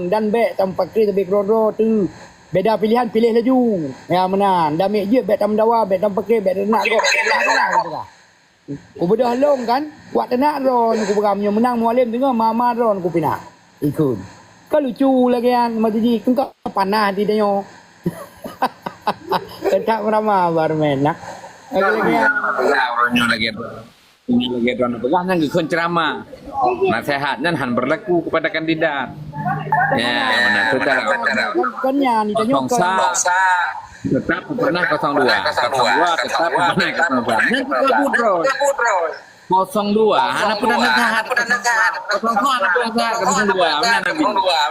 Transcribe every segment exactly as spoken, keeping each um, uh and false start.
dan bèk tamupaké sabé keudroe-droe teuh. Beda pilihan, piléh laju. Ya, meunan. Dan miet jeuet bèk tameudawa, bèk tamupaké, bèk teunak gob, bèk teunak gob, gitu lah. Kubeudôh lôn kan, kuat teunak droen, kupeugah meunyoe meunang Mualem deungoe, ma-ma droen kupinah. Ikheun. Ka lucu lagèe nyan, maksud jih, keu ka panas di tanyoe. Keutak meurama barmen, nah. Lagèe nyan. Peugah uroe nyoe lagèe tu. Lagèe droen peugah nyan geukheun ceramah. Nasihat nyan han berlaku kepada kandidat. Ya, mana tu cara. Kan, kan nyan, di tanyoe kosong sa, kan. Tetap pernah kosong dua. Kosong dua tetap pernah kosong dua. Nyan tu kabut droe. Kosong dua, hana pernah nasihat. Kosong dua, hana pernah nasihat. Kosong dua,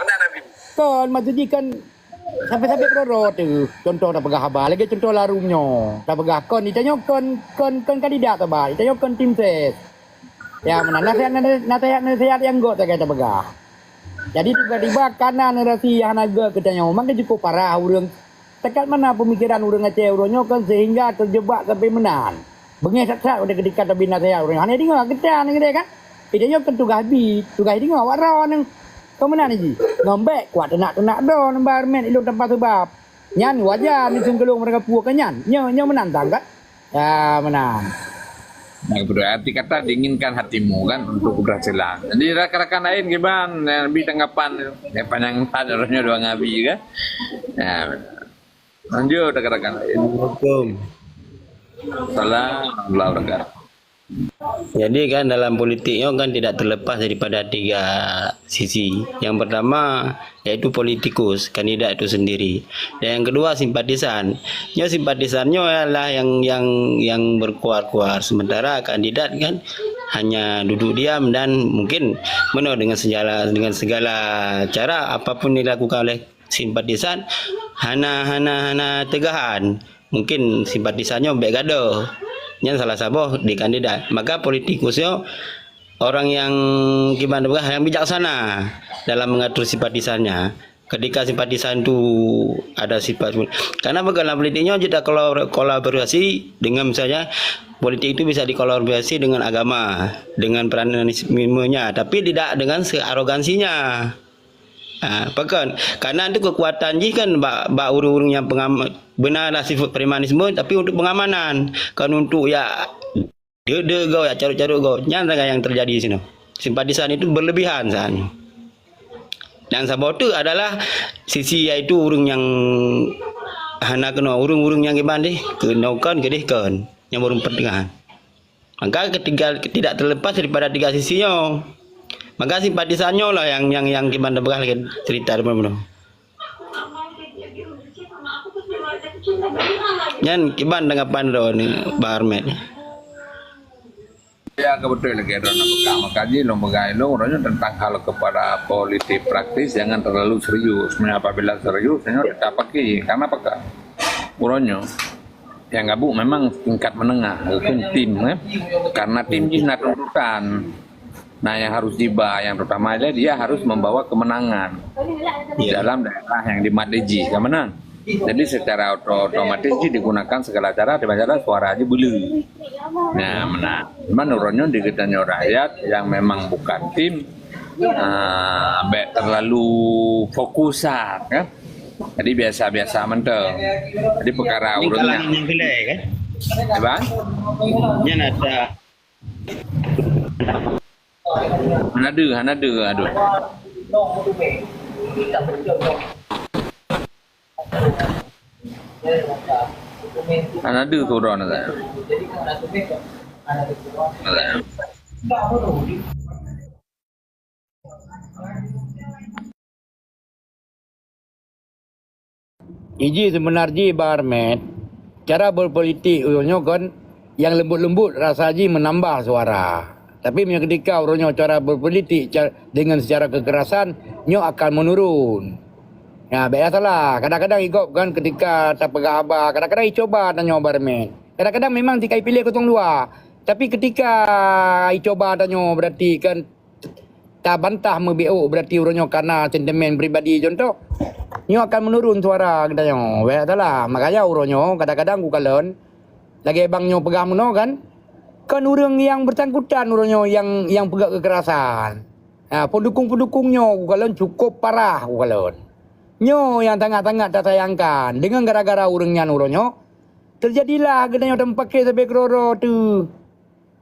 beuna Nabi. Kon, maksud jih kan, sampai-sampai keudroe-droe teuh. Contoh tapeugah haba, lagèe contoh larum nyoe. Tapeugah kon, di tanyoe kon, kon, kon kandidat saban, di tanyoe kon tim ses. Ya, meunan. Nasihat, nasihat, nasihat nyang göt sagai tapeugah. Jadi, tiba-tiba kana narasi nyang hana göt keu tanyoe, maka cukup parah ureueng. Takat mana pemikiran ureueng Aceh uroe nyoe kan sehingga terjebak sampai meunan. Beungéh that-that watèe keutika tabri naseuhat ureueng nyoe. Hana deungoe, geutanyoe kan? Ide nyoe kan tugaih bi, tugaih deungoe awak droeneuh. Kon meunan jih. Ngon bèk kuat teunak-teunak droeneuh barmen ilôn tanpa seubab. Nyan wajar neuseumeung keu lôn meureuka puwoe keu nyan. Nyoe, nyoe meunan tan kan? Ya, meunan. Nah, berarti kata diinginkan hatimu kan untuk keberhasilan. Jadi rakan-rakan laén kiban, eh, bri tanggapan, ya, panyang that uroe nyoe dua ngabi kan. Ya. Lanjut, rakan-rakan lain. Assalamualaikum. Salam warahmatullahi wabarakatuh. Jadi kan dalam politik nyoe kan tidak terlepas daripada tiga sisi. Yang pertama yaitu politikus, kandidat itu sendiri. Dan yang kedua simpatisan. Nyoe simpatisan nyoe adalah yang yang yang berkuar-kuar. Sementara kandidat kan hanya duduk diam dan mungkin meunoe dengan segala dengan segala cara apapun dilakukan oleh simpatisan hana, hana, hana teugahan. Mungkin simpatisan nyoe bèk gadoh. Nyan salah saboh di kandidat. Maka politikus nyoe orang yang kiban peugah, yang bijaksana dalam mengatur simpatisannya. Ketika simpatisan tu ada sifat, karena dalam politik nyoe kita kolabor-, kolaborasi dengan misalnya politik itu bisa dikolaborasi dengan agama, dengan pragmatismenya, tapi tidak dengan searogansinya. Ha, pakon? Karena tu kekuatan jih kan bak, bak ureueng-ureueng nyang pengam-, beuna lah sifat pragmatisme, tapi untuk pengamanan, kon untuk yak deuek-deuek gob, yak carôt-carôt gob. Nyan sagai nyang terjadi sinoe. Simpatisan itu berlebihan saat nyoe. Dan saboh teuk adalah sisi yaitu ureueng nyang hana keunoe, ureueng-ureueng nyang kiban deh, keunoe kon, keudeh kon, nyang baru pertengahan. Maka ketiga, tidak terlepas daripada tiga sisi nyoe. Maka simpatisan nyoe lah yang, yang, yang kiban tapeugah lagèe cerita teman-teman. Nyan kiban tanggapan droeneuh, Bah Armet. Ya, kebetulan lagèe droeneuh peugah. Maka jih lôn peugah ilôn, uroe nyoe tentang hal kepada politik praktis, jangan terlalu serius. Sebenarnya apabila serius, nyoe kita pakai. Karena apa? Uroe nyoe nyang gabuk memang tingkat menengah, bukan tim, eh. Karena tim jih na tuntutan. Nah, yang harus diba, yang terutama adalah dia harus membawa kemenangan di dalam daerah yang dimat jih, kan meunan? Jadi secara oto-, otomatis jih digunakan segala cara, dengan cara suara jih bulu. Nah, meunan. Cuman uroe nyoe di geutanyoe rakyat yang memang bukan tim, ah, bèk terlalu fokus, kan? Jadi biasa-biasa mantong. Jadi perkara ureueng kalangan nyang keulai, kan? Apa? Nyan ada. Hana deuh, hana deuh, aduh. Hana deuh keudroe na. Iji seubeuna jih Bah Armet, cara berpolitik uroe nyoe kon nyang leumbot-leumbot rasa jih meunambah suara. Tapi meunyoe ketika uroe nyoe cara berpolitik ca-, dengan secara kekerasan, nyoe akan menurun. Nah, bèk salah. Kadang-kadang igob kan ketika tapeugah haba, kadang-kadang icoba tanyoe Bah Armet. Kadang-kadang memang tika ipiléh kosong dua. Tapi ketika icoba tanyoe berarti kan tabantah meubiôk, berarti uroe nyoe kana sentimen pribadi contoh, nyoe akan menurun suara geutanyoe. Bèk salah. Makanya uroe nyoe kadang-kadang kukalon, lagèe bang nyoe peugah meunoe kan, kon ureueng nyang bersangkutan uroe nyoe nyang, nyang peugah kekerasan. Ha, peudukong-peudukong nyoe, ku kalon, cukup parah, ku kalon. Nyoe nyang sangat-sangat tasayangkan. Deungon gara-gara ureuëng nyan uroe nyoe, teujadilah geutanyoe tameupaké sabe keudroe-droe teuh.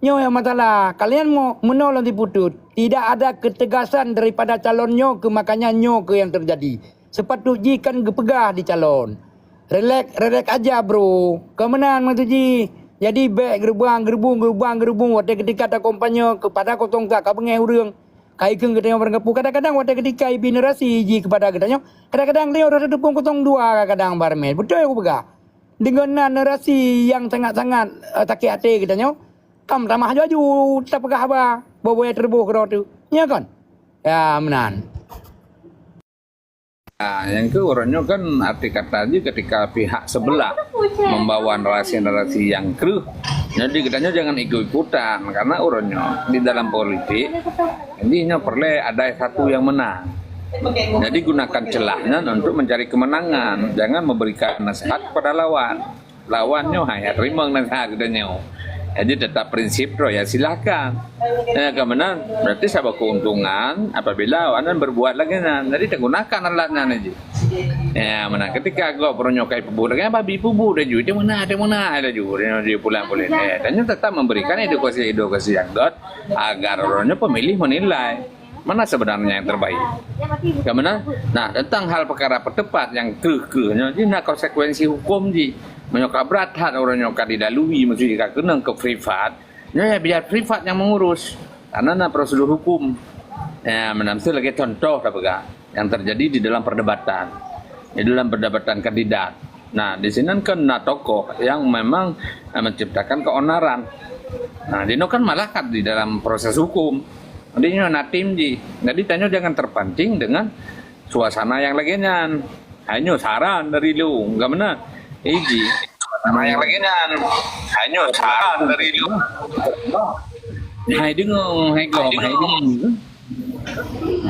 Nyoe nyang masalah. Kalian mo-, meunoe lôn siputôt, tidak ada ketegasan daripada calon nyoe keuh, makanya nyoe keuh nyang teujadi. Seupatôt jih kan geupeugah di calon, "Relax, relax aja, Bro. Ka meunan maksud jih." Jadi bék geurubang-geurubung, geurubang-geurubung watée keutika takompanye keupada kosong sa ka beungéh ureuëng. Ka ikheun geutanyoe barangkapeue, kadang-kadang watée keutika ibi narasi jih keupada geutanyoe, kadang-kadang geutanyoe rasa teupông kosong dua kadang-kadang barmeh. Beutôi kupeugah. Deungon na narasi nyang sangat-sangat, eh, sakét até geutanyoe, ka meutamah laju-laju tapeugah haba, boh-boh nyang teuleubôh keudroe teuh. Nya kon? Ya, meunan. Ah, nyang keu uroe nyoe kan arti kata jih ketika pihak sebelah membawa narasi-narasi nyang kreueh. Jadi geutanyoe jangan ikut-ikutan, karena uroe nyoe di dalam politik, jadi nyoe peureulée ada satu yang menang. Jadi gunakan celah nyan untuk mencari kemenangan, jangan memberikan nasihat kepada lawan. Lawan nyoe hai teurimong nasihat geutanyoe. Jadi tetap prinsip droe, ya silahkan. Ya, ka meunan, berarti saboh keuntungan apabila awaknyan berbuat lagée nyan. Jadi tagunakan alat nyan aja. Ya, meunan ketika gob uroe nyoe ka ipeubuet lagée nyan, babi peubuet laju, itu meunan, itu meunan laju, dia pulang-pulang. Ya, dan nyoe tetap memberikan edukasi-edukasi yang dot agar uroe nyoe pemilih menilai mana sebenarnya yang terbaik. Ka meunan? Nah, tentang hal perkara peutepat nyang kreueh-kreueh nyoe jih na konsekuensi hukum jih. Meunyoe ka brat that uroe nyoe ka didalui, maksud jih ka keunong keu privat, nyoe ya biar privat nyang mengurus. Karena na prosedur hukum. Ya, meunan lagée contoh tapeugah yang terjadi di dalam perdebatan. Di dalam perdebatan kandidat. Nah, di sinan kan na tokoh yang memang, eh, menciptakan keonaran. Nah, di nyoe kan malah kan di dalam proses hukum. Jadi nyoe na tim jih. Jadi tanyoe jangan terpancing dengan suasana yang lagée nyan. Hai nyoe saran dari lôn, ka meunan? Iji. Suasana yang lagée nyan. Hai nyoe saran dari lôn. Hai deungoe, hai gob, hai deungoe.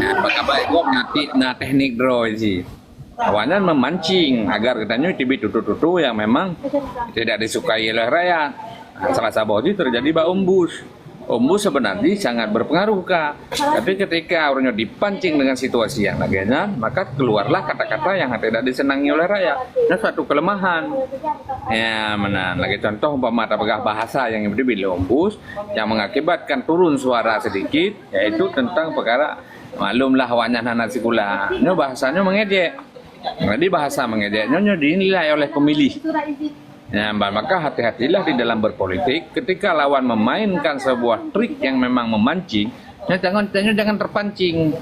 Nah, bak-bak gob na ti-, na teknik droe jih. Awaknyan memancing agar geutanyoe teubiet tutoe-tutoe yang memang tidak disukai oleh rakyat. Nah, salah saboh jih terjadi bak Ombus. Ombus sebenarnya sangat berpengaruh ka. Tapi ketika uroe nyoe dipancing dengan situasi yang lagée nyan, maka keluarlah kata-kata yang tidak disenangi oleh rakyat. Nyoe suatu kelemahan. Ya, meunan. Lagée contoh umpama tapeugah bahasa yang dibri oleh Ombus yang mengakibatkan turun suara sedikit, yaitu tentang perkara, maklumlah awaknyan hana sikula. Nyoe bahasanya mengejek. Jadi bahasa mengejek nyoe, nyoe dinilai oleh pemilih. Ya, ba-, maka hati-hatilah di dalam berpolitik, ketika lawan memainkan sebuah trik yang memang memancing, nyoe jangan, nyoe jangan terpancing.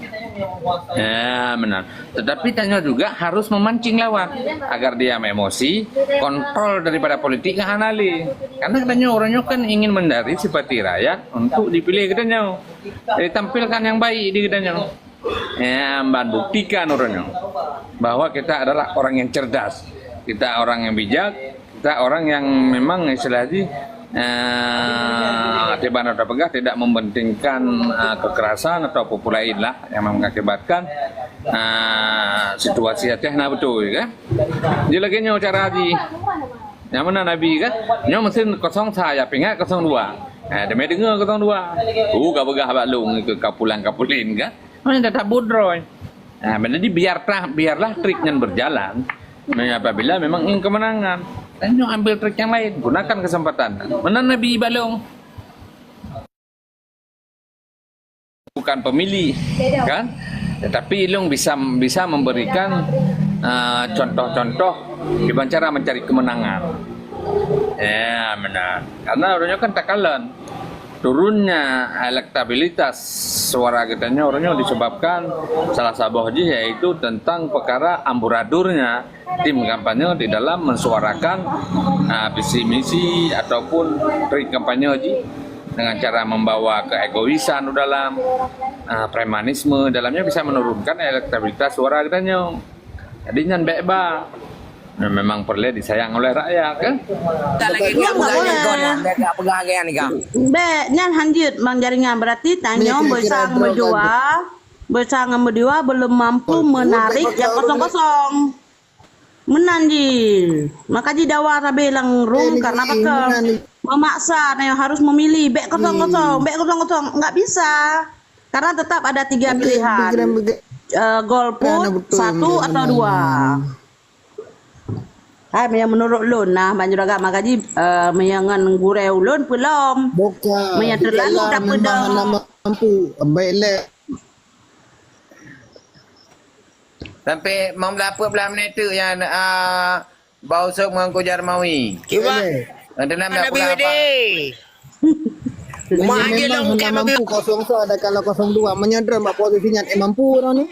Ya, meunan. Tetapi tanyoe juga harus memancing lawan agar dia emosi, kontrol daripada politik hana lé. Karena geutanyoe uroe nyoe kan ingin mencari simpati rakyat untuk dipilih geutanyoe. Jadi tampilkan yang baik di geutanyoe. Ya, ban buktikan uroe nyoe bahwa kita adalah orang yang cerdas, kita orang yang bijak, kita orang yang memang istilah jih, eh, tiban tapeugah tidak mempentingkan, eh, kekerasan atau apa-apa lain lah yang mengakibatkan, eh, situasi Aceh na beutôi, kan? Jadi lagée nyoe cara jih. Nyang meunan Abi, kan? Nyoe meusén kosong sa, ya pingat kosong dua. Eh, teumé deungoe kosong dua. Uh, ka peugah bak lôn keu kapulan-kapulin, kan? Mana tetap buet droe. Nah, jadi biarlah, biarlah trik nyan berjalan. Nah, apabila memang ingin kemenangan, dan nyoe ambil trik yang lain, gunakan kesempatan. Meunan Nabi balong. Bukan pemilih, kan? Tetapi ilong bisa, bisa memberikan, eh, contoh-contoh gimana cara mencari kemenangan. Ya, benar. Karena uroe nyoe kan takalon. Turunnya elektabilitas suara geutanyoe uroe nyoe disebabkan salah saboh jih yaitu tentang perkara amburadurnya tim kampanye di dalam mensuarakan, ah, visi misi ataupun trik kampanye jih dengan cara membawa keegoisan di dalam, ah, premanisme dalamnya bisa menurunkan elektabilitas suara geutanyoe. Jadi nyan bék ba. Nah, memang peureulée disayang oleh rakyat, kan? Tak lagi dia bukan nyan kon, dia agak peugah lagi kan. Bék, nyan hanjeuet bang jaringan. Berarti tanyoe beusang meudua, beusang meudua belum mampu menarik nyang kosong-kosong. Meunan jih. Maka jidawa sabe lam room karena pakon. Memaksa tanyoe harus memilih. Bék kosong-kosong, bék kosong-kosong. Enggak bisa. Sekarang tetap ada tiga pilihan. Eh, golput, satu atau dua. Hai, meunyoe meunurot lôn nah, banjur agak maka jih, eh, meunyoe ngon gurée ulôn peulom. Bukan. Meunyoe terlalu dah peudong. Hana mampu. Baik lé. Sampai mau belah peuet belah minit tu yang, ah, Bau Sop ngon Kujar Mawi. Kiban. Nanti nambah Nabi pula apa? Wede. Mak aja memang longkap hana mampu kosong satu, ada kalau kosong dua menyodron bak posisi nyan, eh, mampu orang ni.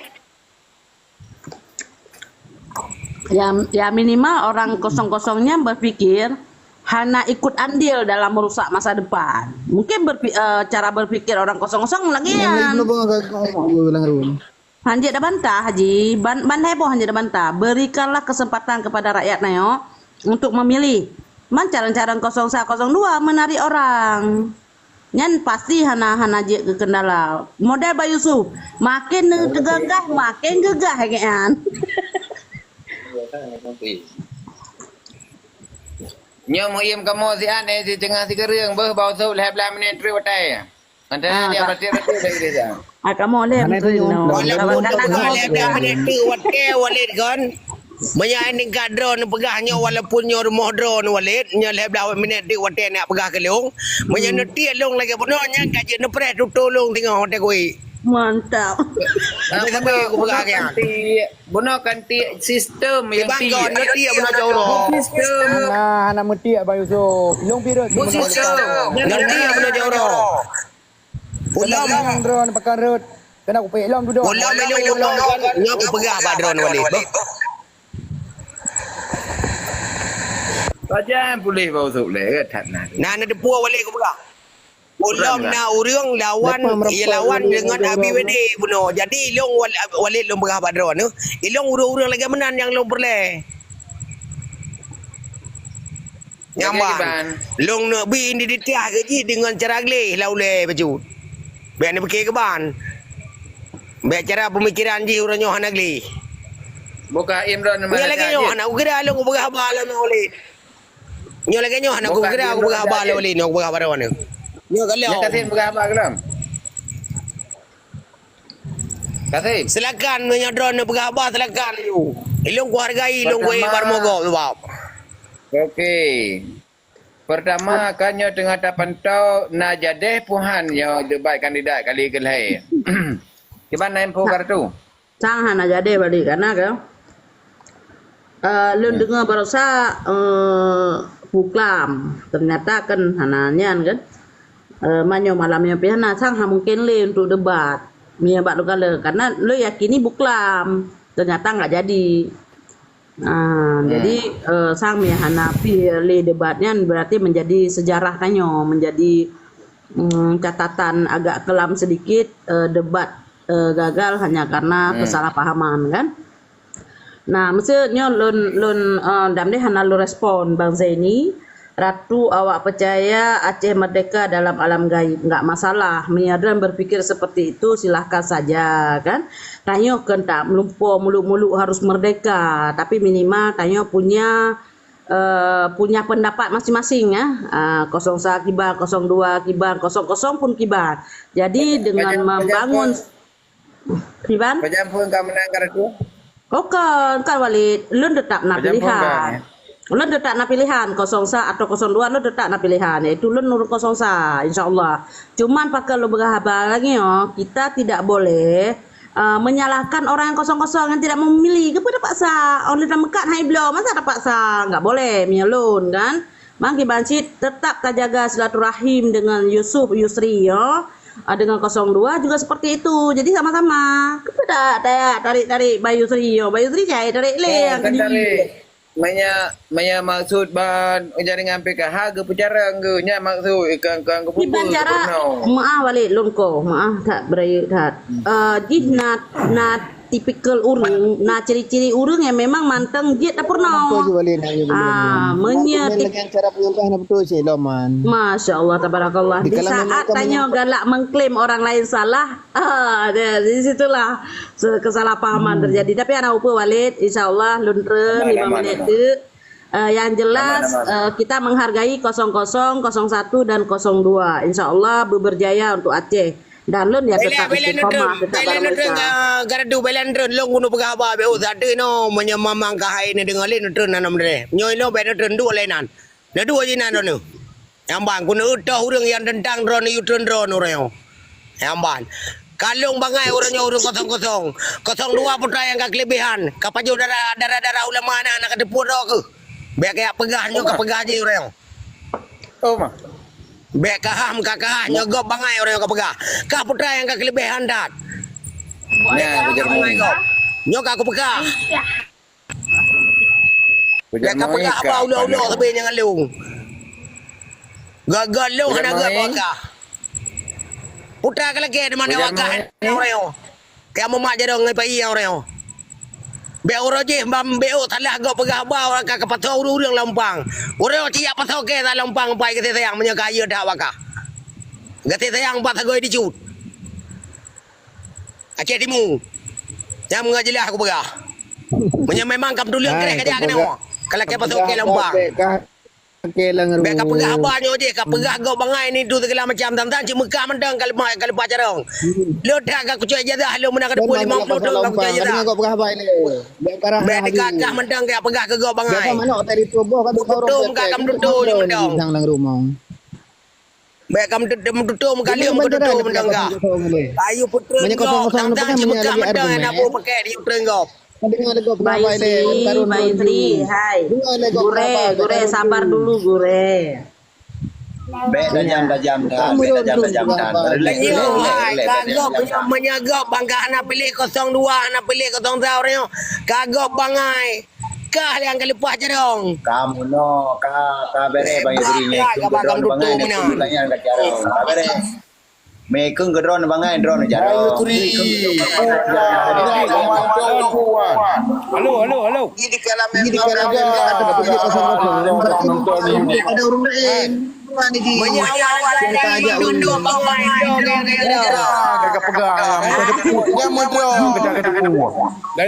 Ya, ya minimal orang kosong-kosong nyan berpikir hana ikut andil dalam merusak masa depan. Mungkin berpi-, eh, cara berpikir orang kosong-kosong lagi yang lain. Hanjeuet tabantah, Haji. Ban, ban heboh hanjeuet tabantah. Berikanlah kesempatan kepada rakyat nyoe untuk memilih. Man calon-calon kosong satu, kosong dua menarik orang. Nyan pasti hana, hana jeuet keu kendala. Model Bayu Yusuf, makin neuteugagah, makin geugah geuhnyan. Nyoe muhim kamoe siat, eh, si teungoh sikureueng beuh, Bau Sop lhèe blah minit treuk watèe. Antara dia berarti, berarti dari desa. Ah, kamoe lé. Hana beutôi, no. Walaupun kamoe lhèe blah minit treuk watèe, Walid, kan. Meunyoe ningkat droeneuh peugah nyoe, walaupun nyoe rumoh droeneuh, Walid, nyoe lhèe blah minit treuk watèe nak peugah keu lôn. Meunyoe neutiek lôn lagèe bunoe nyan ka jeuet neupreh tutoe lôn teungoh watèe kui. Mantap. Sampai aku peugah kan. Bunoe kan tiek sistem yang tiek. Bang, kau neutiek bunoe Jawa. Sistem. Hana, hana meutiek, Bang Yusuf. Lôn pirot. Bu sistem. Neutiek bunoe Jawa. Pulang. Pulang drone pakai rot. Kena kupek lom duduk. Pulang, pulang, pulang. Nyoe kupeugah bak droeneuh Walid. Pajan puléh Bau Sop lé, that na. Nah, na deupue Walid kupeugah. Ulôn na ureueng lawan, ya lawan dengan Abi Wede bunoe. Jadi ilôn Wal-, Walid lôn peugah bak droeneuh, ilôn ureueng-ureueng lagèe meunan nyang lôn peureulèe. Nyang ban. Lôn neuk bi identitas keu jih dengan cara gleh lam ulèe bacut. Bèk neupike keu ban. Bèk cara pemikiran jih uroe nyoe hana gleh. Buka Imran. Nyan lagèe nyoe hana kukira lôn kupeugah haba lom Walid. Nyoe lagèe nyoe hana kukira kupeugah haba lom Walid, nyoe kupeugah haba droeneuh. Nyoe ka lom. Nyoe Kasim peugah haba ka lom. Kasim. Silakan, meunyoe droeneuh peugah haba, silakan laju. Ilôn kuhargai, ilôn kuibar mogo sebab. Oke. Pertama, kan nyoe teungoh tapantau na jadeh puhan nyoe debat kandidat kali keulhèe. Kiban na info kartu? Sang hana jadeh balik kana ke? Eh, lôn deungoe barosa, eh, buklam. Ternyata kan hana nyan kan. Eh, meunyoe malam nyoe pih hana, sang ha mungkin lé untuk debat. Meunyoe bak lôn kalon, karena lôn yakini buklam. Ternyata enggak jadi. Ah, jadi, eh, sang meunyoe hana pih lé debat nyan berarti menjadi sejarah tanyoe, menjadi, mm, catatan agak kelam sedikit, eh, debat, eh, gagal hanya karena kesalahpahaman, kan? Nah, maksud nyoe lôn, lôn, eh, dam deh hana lôn respon Bang Zaini. Ratu, awak percaya Aceh merdeka dalam alam gaib, enggak masalah. Meunyoe droen berpikir seperti itu, silahkan saja, kan? Tanyoe keu tak meulumpoe muluk-muluk harus merdeka, tapi minimal tanyoe punya, eh, punya pendapat masing-masing, ya. Ah, kosong sa kiban, kosong dua kiban, kosong kosong pun kiban. Jadi dengan membangun Kiban? Pajan phôn ka meunang ka Ratu? Oh, kon, kon Walid. Lôn tetap na pilihan. Lôn tetap na pilihan, kosong sa atau kosong dua, lôn tetap na pilihan. Yaitu lôn nurut kosong sa, insya Allah. Cuman pakon lôn peugah haba lagèe nyoe, kita tidak boleh, uh, menyalahkan orang yang kosong kosong yang tidak memilih. Kenapa terpaksa? Orang dah meukat hai bloe, masa terpaksa? Enggak boleh, meunyoe lôn, kan? Mangki bancit tetap tajaga silaturahim dengan Yusuf, Yusri, ya. Ah, dengan kosong dua juga seperti itu. Jadi sama-sama. Kenapa tak, tak tarik-tarik Bayu Sri, ya? Bayu Sri cai tarik lé yang kini. Maya, maya maksud ban jaringan P K H ke pecarang ke? Nya maksud ikan-ikan ke pupuk. Maaf balik lungko. Maaf tak berayu that. Ah, jih na, na tipikal ureueng, na ciri-ciri ureueng yang memang manteng jeuet dapur nyoe. Ah, meunyoe tip- Dengan cara penyembah na betul cik Loman. Masya Allah, tabarakallah. Di saat tanyoe galak mengklaim orang lain salah, ah, di, di situlah se-, kesalahpahaman terjadi. Tapi hana upa Walid, insya Allah lôn treun lima minit tu. Eh, yang jelas, eh, kita menghargai kosong kosong, kosong satu dan kosong dua. Insya Allah berjaya untuk Aceh. Dan lôn ya tetap istiqomah, tetap bela neutreun, ka, ka redu bela neutreun, lôn keuneuk peugah haba beu that teuh inoe, meunyoe mamang ka hai neudeungoe lé neutreun anom deh. Nyoe inoe bela neutreun duek lé nan. Neuduek jih nan droeneuh. Nyang ban keuneuk eutoh ureuëng nyang teuntang droeneuh yue treun droeneuh uroe nyoe. Nyang ban. Ka lôn bangai uroe nyoe ureuëng kosong-kosong. Kosong dua putra nyang ka keulebihan. Ka pajoh darah, darah-darah ulama na, na ka teupue droe keuh. Bèk kajak peugah nyoe, ka peugah jih uroe nyoe. Oh, ma. Bèk kaham ka kahah nyoe gob bangai ureuëng ka peugah. Kah putra nyang ka keuleubeh handat. Nyoe ka kupeugah. Bèk ka peugah haba ulo-ulo sabe nyang ngalung. Gaga lôn hana geuh wakah. Putra ka lagèe di mana wakah ureuëng nyoe. Ka mumat jaroe ngon pai ureuëng nyoe. Bèk uroe jih bam bèk salah gob peugah haba ureuëng ka, ka pasoe ureuëng-ureuëng lam umpang. Ureuëng nyoe cit jak pasoe kèe lam umpang pai gaséh sayang meunyoe ka yue that wakah. Gaséh sayang pat sagoe dicut. Aceh Timu. Nyang meunga jeulaih aku peugah. Meunyoe memang kam tuleueng kreh ka jak keunoe. Ka lakèe pasoe kèe lam umpang. Bèk ka peugah haba nyoe jih, ka peugah gob bangai ni tu segala macam, tan-tan cit meukah mantong ka leupah, ka leupah carông. Lôn that ka kucok ijazah lôn meunan ka teupeu limong ploh thon ka kucok ijazah. Bèk teuka kah mantong ka peugah keu gob bangai. Kututom ka kam tutom nyoe mantong. Bèk kam tutom, tutom ka lheueh meututom mantong kah. Ayu putreun gob, tan-tan cit meukah mantong na bu pakèk di putreun gob. Baik, Sri, baik, Sri. Hai. Gure, gure, sabar dulu, gure. Bèk tajam-tajam tan, bèk tajam-tajam tan. Relax, relax, relax, relax. Kagok meunyoe, meunyoe gok bang ka hana piléh kosong dua, hana piléh kosong sa uroe nyoe. Kagok bangai. Kah nyang ka leupah carông. Kamoe nyoe, ka, ka bèrèh bang Idri nyoe. Ka bak kam tutom meunan. Ka bèrèh. Meukeung keu droeneuh bangai droeneuh jaroe. Halo, halo, halo.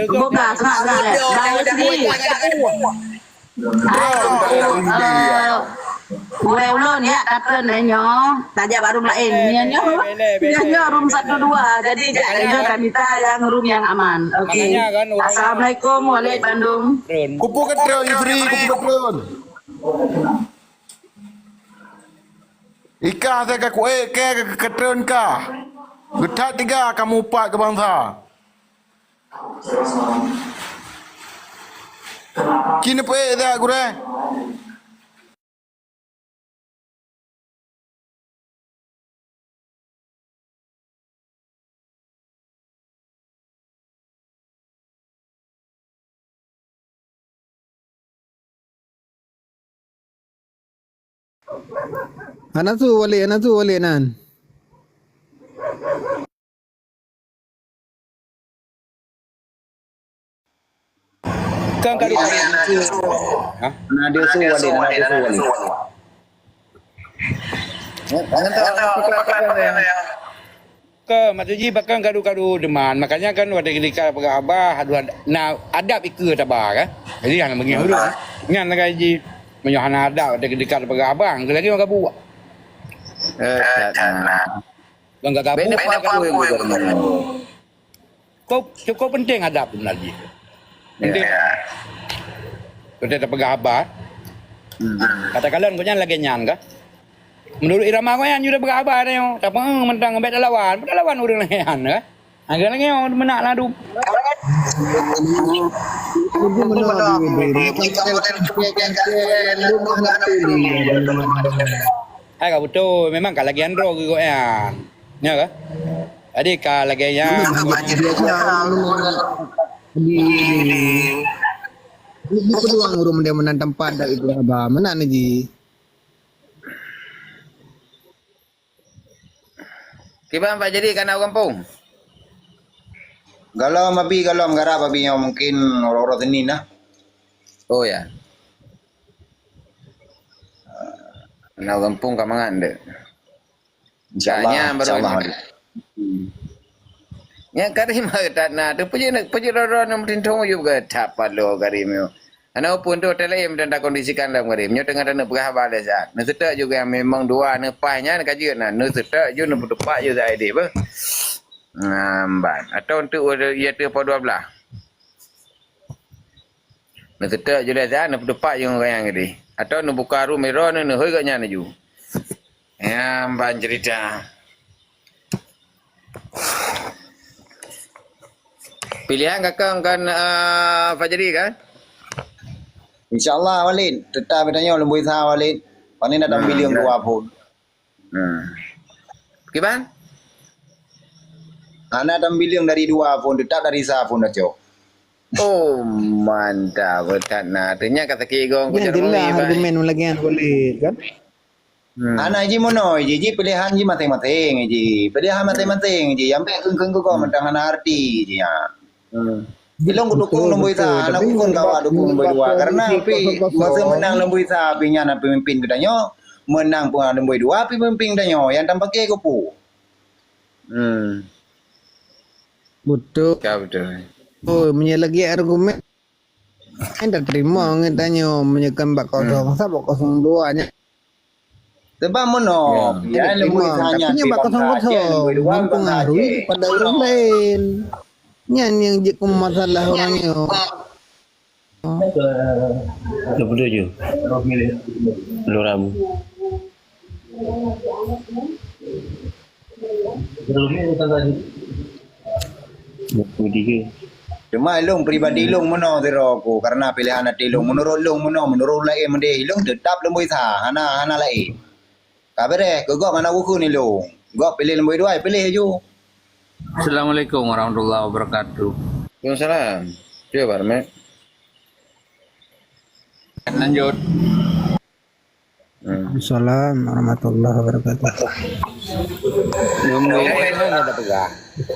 Buka, semangat. Baik, Sri. Ayo, eh, gurèe ulôn ya, katreun eh nyoe. Tajak bak rumoh laén. Nyoe, nyoe. Nyoe, nyoe room satu dua. Jadi, jak nyoe kami ta nyang room nyang aman. Oke. Assalamualaikum, waalaikumsalam. Kupu katreun, Yusri, kupu katreun. Ika saya ka kuék, ke, ke, katreun ka. Geuthat tiga kamu upat keu bansa. Ci neupeuék that, gurèe. Hana su Walid, hana su Walid nan. Kan ka di-, ha? Na dia su Walid, na dia su Walid. Ya, jangan tahu apa kata dia. Ke, maksud jih, bahkan kadu-kadu deuman. Makanya kan, watèe keudika peugah haba, aduh, ad-, na adab ikeue taba, kan? Jadi, hana meungieng ureueng. Nyan lagèe jih, meunyoe hana adab, watèe keudika peugah haba, lagi orang gabuek. Eh, tak, nah. Orang gabuek. Beda, beda, apa yang gubernur? Cukup, cukup penting adab tu, Nabi. Penting. Ya. Kita terpeugah haba. Hmm. Katakanlah, kau nyan lagèe nyan, kan? Menurut irama kau nyan, you dah peugah haba dah, yo. Tapi, eh, mentang bèk lawan. Bèk lawan ureueng laén, kan? Agak lagi, yo, meunak ladu. Hai, ka beutôi. Memang ka lagèe nyan droe geuh nyan. Nya ka? Jadi ka lagèe nyan. Di, di, di peluang ureueng meunan teumpat dak ibu haba. Meunan ji. Kiban Pak Jadi ka na u gampông? Galom abi, galom garap abi nyoe mungkin uroe-uroe Senin lah. Oh ya. Na u gampông ka mangat dek. Insya Allah, insya Allah. Nyang ka rimeu that na tu peujeuet, peujeuet droe-droe nyang meutintong yub ke that paloe ka rimeu. Hana peue tu, hotel laén dan takondisikan lom, Karim. Nyoe teungoh taneuk peugah haba lé siat. Neuseutôt ju nyang memang dua neupaih nyan ka jeuet na. Neuseutôt ju, neupeutupat ju siat idéh beuh. Ngamban. Atau untuk ia tu dua belas. Neuseutôt ju lé siat, neupeutupat ju ngon nyang idéh. Atau neubuka room iro, neuhôi gobnyan laju. Nyan ban cerita. Pilihan kakang kan, ah, Fajri kan? Insya Allah, Walid. Tetap tanyoe lôn bui sa, Walid. Paling datang Hmm, bilion ya. dua pun. Hmm. Kiban? Hana datang bilion dari dua pun, tetap dari sa pun dah cok. Oh, mantap. Betat nah. Tanya kata kigong, Nyan kucak jelas rumah, Bang. Argumen lagi yang boleh kan? Hmm. Hana ji meunoe ji, ji pilihan ji maséng-maséng ji. Pilihan maséng-maséng ji. Ambek kheun-kheun keu gob Hmm. mantong hana arti ji, ya. Hmm. Ilong kudukung Betul, nombor betul. Isa, anak Tapi kukon sebab kawa dukung nombor dua. Karena pi masa menang nombor Isa, pi nyan pemimpin geutanyoe, menang pun nombor dua, pi pemimpin geutanyoe. Yang tampake kupu. Hmm. Betul. Ya, betul. Oh, meunyoe lagi argumen, kan tak terima orang tanya, meunyoe kan bak kosong satu, bak kosong dua nya. Sebab meunoe, Ya. ya, Ada lembui terima, sanya tapi nya bak kosong kosong, mempengaruhi pada orang lain. Nyan yang jeuet keu masalah orang nyoe. Dua puluh tujuh. Lurah. Dua puluh tiga. Cuma ilong pribadi ilong meunoe sidroe ku, karena pilihan até ilong. Menurut ilong meunoe, menurut laén meudeh ilong tetap lembui sa, hana, hana laén. Ka beres, keu gob hana bukon ilong. Gob pilih lembui dua, pilih ju. Assalamualaikum warahmatullahi wabarakatuh. Waalaikumsalam. Cuba, Barmet. Lanjut. Hmm. Assalamualaikum warahmatullahi wabarakatuh. Assalamualaikum.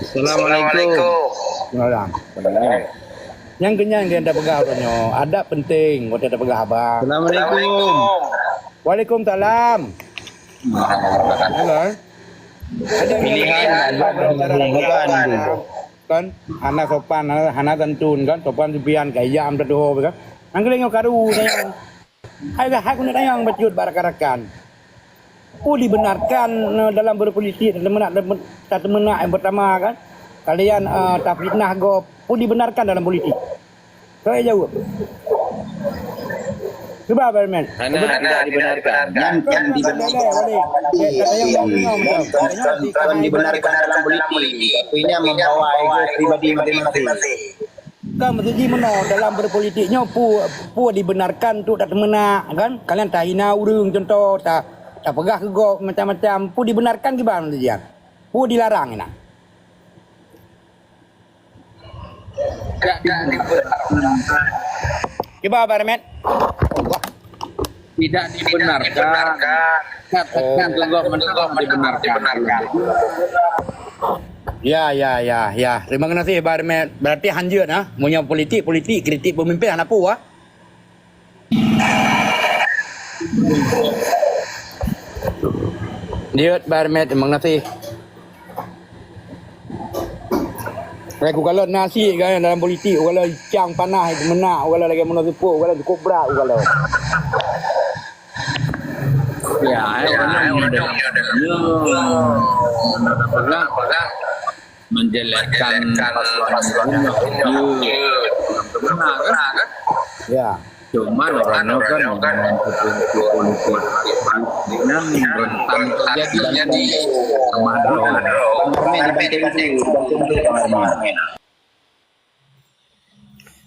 Assalamualaikum. Salam. Nyang kenyang dia dah peugah tu nyoe, adab penting, waktu dah peugah abang. Assalamualaikum. Waalaikumsalam. Halo. Ada pilihan, bukan tu. Kan, hana sopan, hana, hana santun kan, sopan sipian, gaya am tatuho kan. Nang keulieng nyoe karu nyoe. Hai, hai keuneuk tanyong bacut bak rakan-rakan. Peue dibenarkan, eh, dalam berpolitik, tateumeunak, tateumeunak yang pertama kan. Kalian, eh, tafitnah gob, peue dibenarkan dalam politik? Saya jawab. Cuba, Barman. Hana, tidak dibenarkan. Yang, yang dibenarkan. Yang, yang, yang dibenarkan dalam politik. Tapi ini membawa ego pribadi masing-masing. Kan meusti jih meunoe dalam berpolitik nyoe peue, peue dibenarkan untuk tateumeunak kan? Kalian tahina ureuëng contoh, ta, tapeugah keu gob macam-macam. Peue dibenarkan kiban meusti jih? Peue dilarang inan? Tidak dibenarkan. Kiban Barmet? Tidak dibenarkan. Katakan keu gob mantong dibenarkan. Ya, ya, ya, ya. Terima kasih, Barmet. Berarti hanjeuet, ha? Meunyoe politik, politik, kritik pemimpin hana peue, ha? Jeuet, Barmet. Terima kasih. Lagèe ku kalon nasi kan dalam politik, ku kalon cang panas, meunak, ku kalon lagèe meunoe seupôt, ku kalon cukup brat, ku kalon. Ya, eh, orang yang menjelekkan paslon yang benar, kan? Ya. Cuman orang nyoe kan dengan politik dengan rentan terjadi sama ada orang.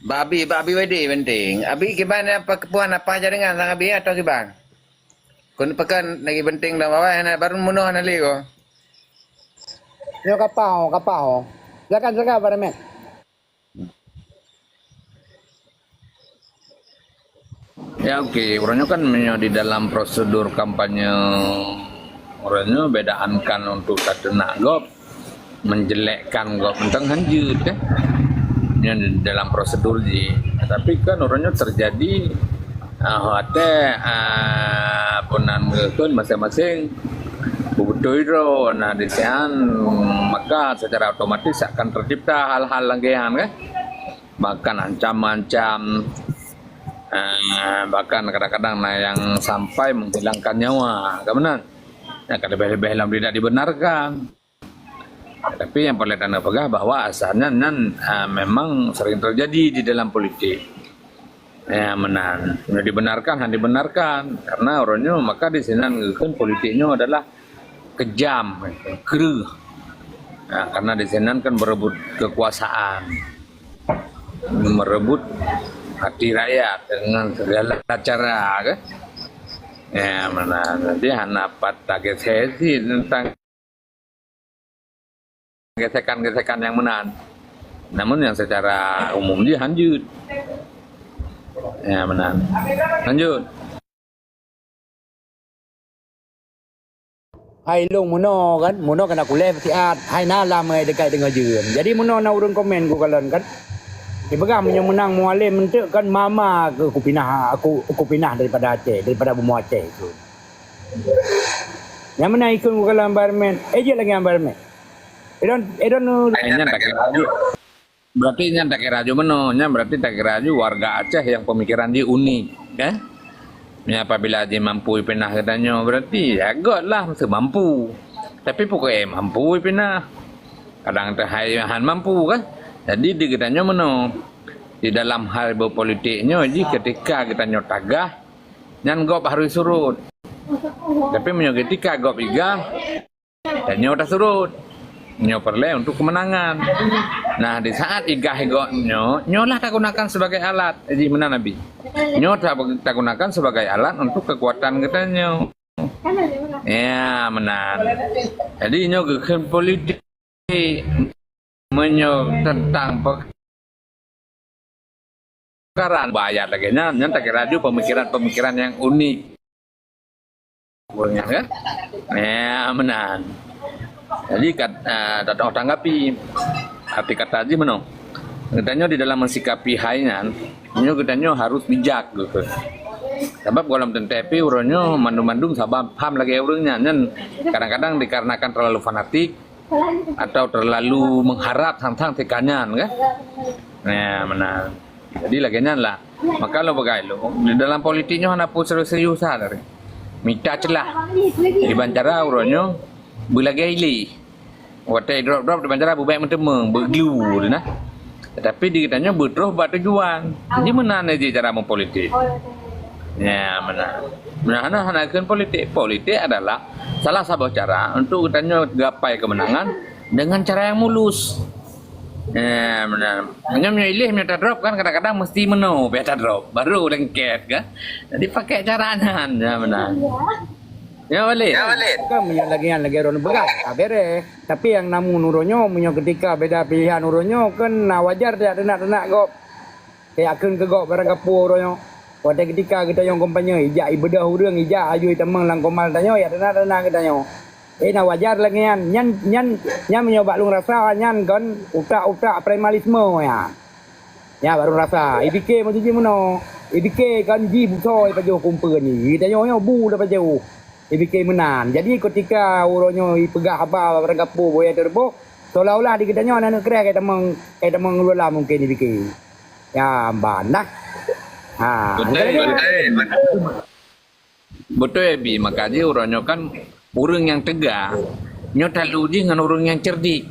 Babi, babi wedi penting. Abi kiban apa kepuan apa jaringan sang abi atau kiban? Kun pekan lagi penting dah bawah na baru munoh na lego. Yo kapau, kapau. Silakan, silakan, Pak Remek. Ya, oke. Orang nyoe kan meunyoe di dalam prosedur kampanye, orang nyoe bedaan kan untuk tateunak gob, menjelekkan gob, mantong hanjeuet, eh. Nyoe di dalam prosedur jih. Tapi kan orang nyoe terjadi, ah, watèe, ah, peue nan geukheun masing-masing beutôi droe na di sian, maka secara otomatis akan tercipta hal-hal lagèe nyan, kan? Bahkan ancam-ancam, Ah, bahkan kadang-kadang na nyang sampai menghilangkan nyawa, ka meunan. Nyang ka leubeh-leubeh lom tidak dibenarkan. Tapi nyang paléng tanyoe peugah bahwa asai nyan, nyan, ah, memang sering terjadi di dalam politik. Ya, meunan. Nyoe dibenarkan, han dibenarkan. Karena uroe nyoe, maka di sinan geukheun politik nyoe adalah kejam, kreueh. Nah, karena di sinan kan berebut kekuasaan. Merebut hati rakyat dengan segala cara, kan? Ya, meunan. Jadi, hana pat tagesehi tentang gesekan-gesekan nyang meunan. Namun nyang secara umum jih hanjeuet. Ya, meunan. Lanjut. Hai lôn meunoe kan, meunoe kan aku leh siat. Hai na lam ai dekat teungoh jeuem. Jadi meunoe na ureueng komen ku kalon kan. Dipeugah meunyoe meunang Mualem enteuk kan mama keu kupinah, aku, kupinah daripada Aceh, daripada bumoe Aceh tu. Nyang meunan ikheun ku kalon environment. Eh, jeuet lagèe environment. Idon, idon nu. Eh, nyan tak kira aju. Berarti nyan tak kira aju meunoe. Nyan berarti tak kira aju warga Aceh yang pemikiran jih unik, kan? Nyan apabila jih mampu ipinah geutanyoe, berarti ya göt lah mesti mampu. Tapi pokoknya mampu ipinah. Kadang teuhai han mampu, kan? Jadi di geutanyoe meunoe. Di dalam hal berpolitik nyoe jih ketika geutanyoe tagah, nyan gob harus surut. Tapi meunyoe ketika gob igah, dan nyoe tasurut. Nyoe peureulèe untuk kemenangan. Nah, di saat igah gob nyoe, nyoe lah tagunakan sebagai alat. Jih meunan Abi. Nyoe ta-, tagunakan sebagai alat untuk kekuatan geutanyoe. Ya, meunan. Jadi nyoe geukheun politik. Meunyoe teuntang pe-, peukara bayat lagèe nyan, nyan takira aju pemikiran-pemikiran nyang unik. Ureueng nyan kan? Ya, meunan. Jadi, kat-, eh, tanggapi. Arti kata jih meunoe. Geutanyoe di dalam mensikapi hai nyan, nyoe geutanyoe harus bijak gitu. Sabab gohlom teuntèe pih uroe nyoe mandum-mandum saban pham lagèe ureueng nyan, nyan kadang-kadang dikarenakan terlalu fanatik, atau terlalu mengharap sang-sang teuka nyan, kan? Nah, meunan. Jadi lagèe nyan lah. Maka lôn peugah lôn, di dalam politik nyoe hana peue serius-serius that. Mita ceulah. Diban cara uroe nyoe beulagèe ilèe. Watèe drop-drop diban cara beubèk meuteumèe, beuglu tu nah. Tetapi di geutanyoe beutroh bak tujuan. Jadi meunan jih cara meupolitik. Ya, meunan. Meunan hana, hana kheun politik. Politik adalah salah saboh cara untuk geutanyoe gapai kemenangan dengan cara yang mulus. Ya, meunan. Meunyoe, meunyoe ilèe, meunyoe tadrop kan kadang-kadang mesti meunoe payah tadrop. Baru lengket kan. Jadi pakai cara nyan. Ya, meunan. Ya, Walid. Ya, Walid. Kan meunyoe lagèe nyan lagèe droeneuh peugah, ka beres. Tapi nyang namun uroe nyoe, meunyoe ketika beda pilihan uroe nyoe, kan na wajar tajak teunak-teunak gob. Tajak kheun keu gob barangkapeue uroe nyoe. Watèe ketika geutanyoe kampanye, ijak ibeudôh ureueng, ijak aju itamong lam komal tanyoe, ya teunak-teunak geutanyoe. Eh, na wajar lagèe nyan. Nyan, nyan, nyan meunyoe bak lôn rasa, nyan kon utak-utak primalisme nyan. Nyan bak lôn rasa. Ipike maksud jih meunoe. Ipike kon jih busoe ipajoh kumpeuen jih. Geutanyoe nyoe bu tapajoh. Ipike meunan. Jadi, ketika uroe nyoe ipeugah haba barangkapeue boh nyang teureubôh, seolah-olah di geutanyoe aneuk-aneuk kreh ka itamong, ka itamong lula mungken ipike. Ya, ban dah. Ha, beutôi, beutôi, beutôi. Beutôi, Abi. Maka jih uroe nyoe kan ureueng nyang teuga nyoe talu jih ngon ureueng nyang cerdik.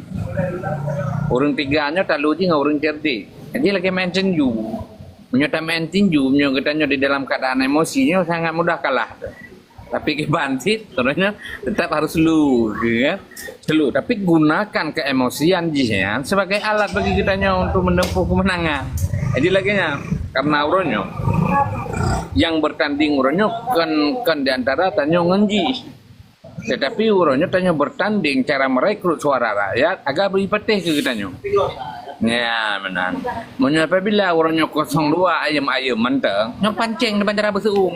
Ureueng teuga nyoe talu jih ngon ureueng cerdik. Jadi lagèe main tinju. Meunyoe tamain tinju, meunyoe geutanyoe di dalam keadaan emosi, nyoe sangat mudah kalah. Tapi kiban cit, contohnya, tetap harus slow, ya kan? Slow. Tapi gunakan keemosian jih nyan sebagai alat bagi geutanyoe untuk menempuh kemenangan. Jadi lagèe nyan, karena uroe nyoe, yang bertanding uroe nyoe kon, kon di antara tanyoe ngon jih. Tetapi uroe nyoe tanyoe bertanding cara merekrut suara rakyat agar beri patéh keu geutanyoe. Ya, meunan. Meunyoe apabila uroe nyoe kosong dua ayem-ayem mantong, nyoe pancéng di bandara beuseu'uem.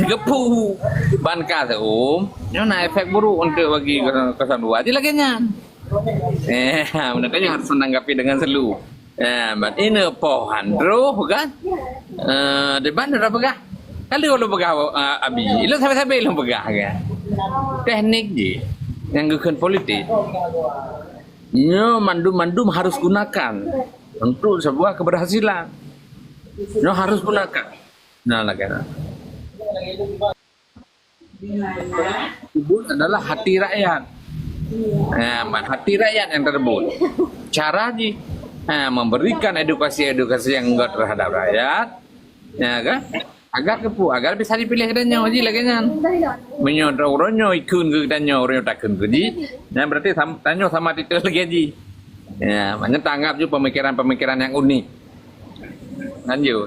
Geupeu ban ka seu'uem, nyoe na efek buruk untuk bagi kosong dua. Jadi lagèe nyan. Eh, meunan tanyoe harus menanggapi dengan slow. Eh, ban ineuk poh han troh kan? Eh, di ban udah peugah. Kan lôn peugah, eh, Abi. Lôn sabe-sabe lôn peugah kan? Teknik jih nyang geukheun politik. Nyoe mandum-mandum harus gunakan untuk sebuah keberhasilan. Nyoe harus pun akan. Nah, lagèe nyan. Tersebut adalah hati rakyat. Ha, man hati rakyat nyang tersebut. Cara jih, ha, memberikan edukasi-edukasi nyang göt terhadap rakyat. Ya kan? Agar keupeue, agar bisa dipilih geutanyoe jih lagèe nyan. Meunyoe uroe nyoe ikheun keu geutanyoe, uroe nyoe takheun keu jih, nyan berarti sam-, tanyoe sama titel lagèe jih. Ya, makanya tanggap ju pemikiran-pemikiran yang unik. Lanjut.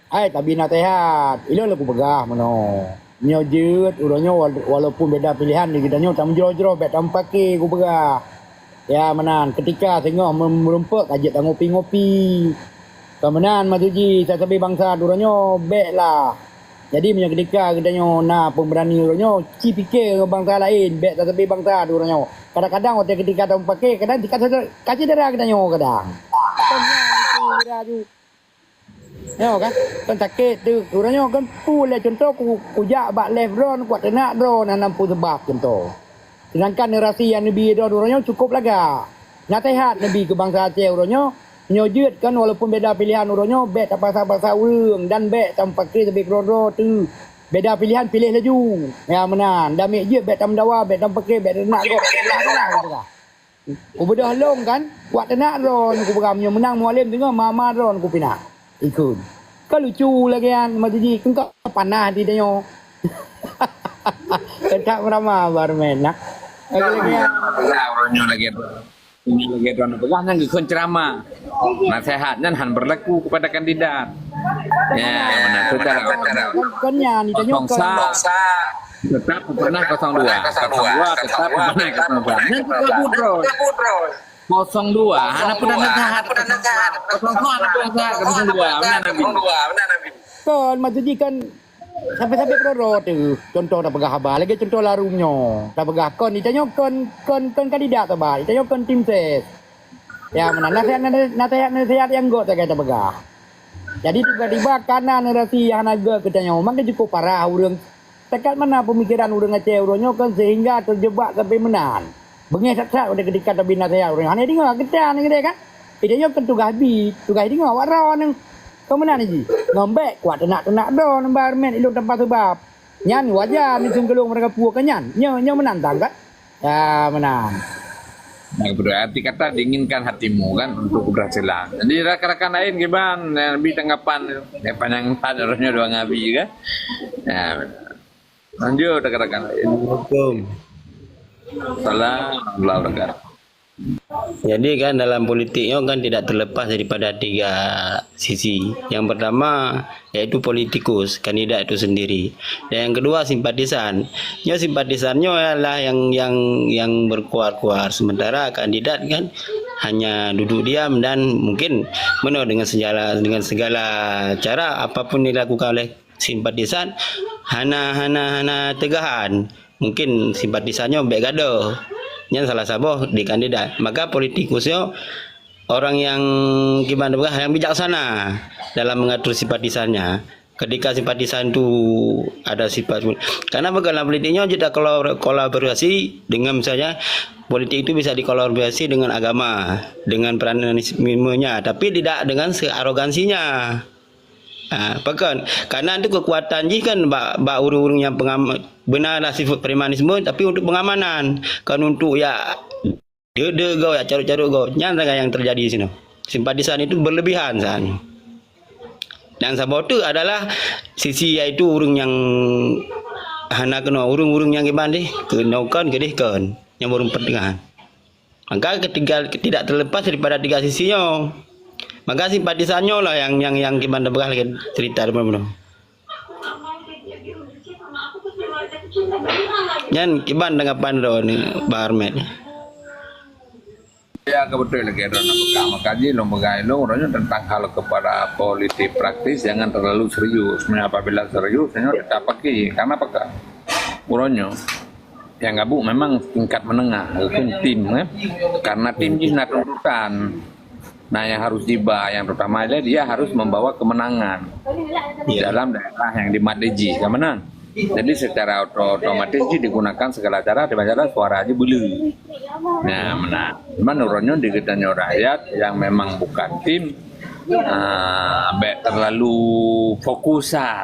Hai, tabi naseuhat. Ilôn lôn kupeugah meunoe. Nyoe jeuet, uroe nyoe wal-, walaupun beda pilihan di geutanyoe, tameujroh-jroh, bèk tameupaké kupeugah. Ya, meunan. Ketika singoh meurumpok, ka jeuet tangopi-ngopi. Ka meunan, maksud jih, sasabe bansa uroe nyoe, bèk lah. Jadi, meunyoe ketika geutanyoe na pemberani uroe nyoe, ci pike ngon bansa laén, bèk sasabe bansa uroe nyoe. Kadang-kadang watèe ketika tameupaké, kadang ka syedara geutanyoe kadang. Kon nyan, syedara ju. Nyoe kan, kan sakét tu. Uroe nyoe kan peue lé contoh ku, kujak bak live droen, kuat teunak droen, hana peue seubab contoh. Sedangkan generasi nyang neubi droen uroe nyoe cukup lagak. Naseuhat neubi keu bansa Aceh uroe nyoe, nyoe jeuet kan walaupun beda pilihan uroe nyoe, bèk tapaksa-paksa ureueng dan bèk tameupaké sabe keudroe-droe teuh. Beda pilihan, piléh laju. Ya meunan, damé jeuet bèk tameudawa, bèk tameupaké, bèk teunak gob, bèk teunak gob. Kubeudôh lôn kan, kuat teunak droen, kupeugah meunyoe meunang Mualem deungoe, ma-ma droen kupinah. Ikheun. Ka lucu lagèe nyan, maksud jih, keu ka panas di tanyoe. Keutak meurama barmen nah. Lagèe nyan. Lah, uroe nyoe lagèe tu. Lagèe droen peugah nyan geukheun ceramah. Naseuhat nyan han berlaku kepada kandidat. Ya, meunan. Secara kon, kon nyan, di tanyoe kosong sa, tetap pernah kosong dua. Kosong dua tetap pernah kosong dua. Nyan juga budroy. Kosong dua, hana pernah naseuhat. Kosong dua hana pernah naseuhat, kosong dua. Meunan Nabi. Kon, maksud jih kan, sampai-sampai keudroe-droe teuh. Contoh tapeugah haba, lagèe contoh larum nyoe. Tapeugah kon, di tanyoe kon, kon, kon kandidat saban, di tanyoe kon tim ses. Ya, meunan. Naseuhat, naseuhat, naseuhat nyang göt sagai tapeugah. Jadi, tiba-tiba kana generasi nyang hana göt keu tanyoe, maka cukup parah ureueng. Takat mana pemikiran ureueng Aceh uroe nyoe kan sehingga terjebak sampai meunan. Beungéh that-that watèe ketika tabi naseuhat ureueng nyoe. Hana deungoe, geutanyoe kan? Di tanyoe kan tugaih bi, tugaih deungoe awak droe nyoe. Kon meunan jih. Ngon bèk kuat teunak-teunak droe ngon barmen ilôn tanpa seubab. Nyan wajar ni seugeulong meureuka puwoe keu nyan. Nyoe, nyoe meunan tanggat. Ya, meunan. Nah, berarti kata diinginkan hatimu kan untuk keberhasilan. Jadi rakan-rakan lain kiban, eh, bi tanggapan, eh, panjang empat harusnya dua ngabi kan. Ya, lanjut rakan-rakan lain. Assalamualaikum. Salam warahmatullahi wabarakatuh. Jadi kan dalam politik nyoe kan tidak terlepas daripada tiga sisi. Yang pertama yaitu politikus, kandidat itu sendiri. Dan yang kedua simpatisan. Nyoe simpatisan nyoe adalah yang yang yang berkuar-kuar, sementara kandidat kan hanya duduk diam dan mungkin meunoe dengan segala dengan segala cara apapun dilakukan oleh simpatisan hana hana hana teugahan. Mungkin simpatisan nyoe bèk gadoh. Nyan salah saboh di kandidat. Maka politikus nyoe orang yang kiban peugah yang bijaksana dalam mengatur simpatisannya. Ketika simpatisan tu ada sifat, karena dalam politik nyoe kita kolabor-, kolaborasi dengan misalnya politik itu bisa dikolaborasi dengan agama, dengan pragmatismenya, tapi tidak dengan searogansinya. Ha, pakon? Karena itu kekuatan jih kan bak, bak ureueng-ureueng nyang pengam-, beuna lah sifat pragmatisme, tapi untuk pengamanan, kan untuk ya deuek-deuek gob, ya carok-carok gob. Nyan sagai nyang terjadi sinoe. Simpatisan itu berlebihan saat ini. Dan saboh tu adalah sisi yaitu ureueng nyang hana keunoe, ureueng-ureueng nyang kiban deh, keunoe kon, keudeh kon, nyang baru pertengahan. Maka ketiga, tidak terlepas daripada tiga sisi nyoe. Maka simpatisan nyoe lah yang yang yang kiban teupeugah lagèe cerita di mana. Nyan kiban tanggapan droeneuh Bah Armet. Ya, kebetulan lagi ada nak pegang. Maka ji lôn pegang ilôn, uroe nyoe tentang hal kepada politik praktis jangan terlalu serius. Sebenarnya apabila serius, nyoe kita pakai. Karena apa? Uroe nyoe yang gabuk memang tingkat menengah, walaupun tim, eh. Karena tim jih na tuntutan. Nah, yang harus jiba, yang terutama adalah dia harus membawa kemenangan di dalam daerah yang dimat jih, ka meunan. Jadi secara oto- otomatis jih digunakan segala cara, di mana suara jih bulu. Nah, mana? Cuman uroe nyoe di geutanyoe rakyat yang memang bukan tim, ah, bèk terlalu fokus ah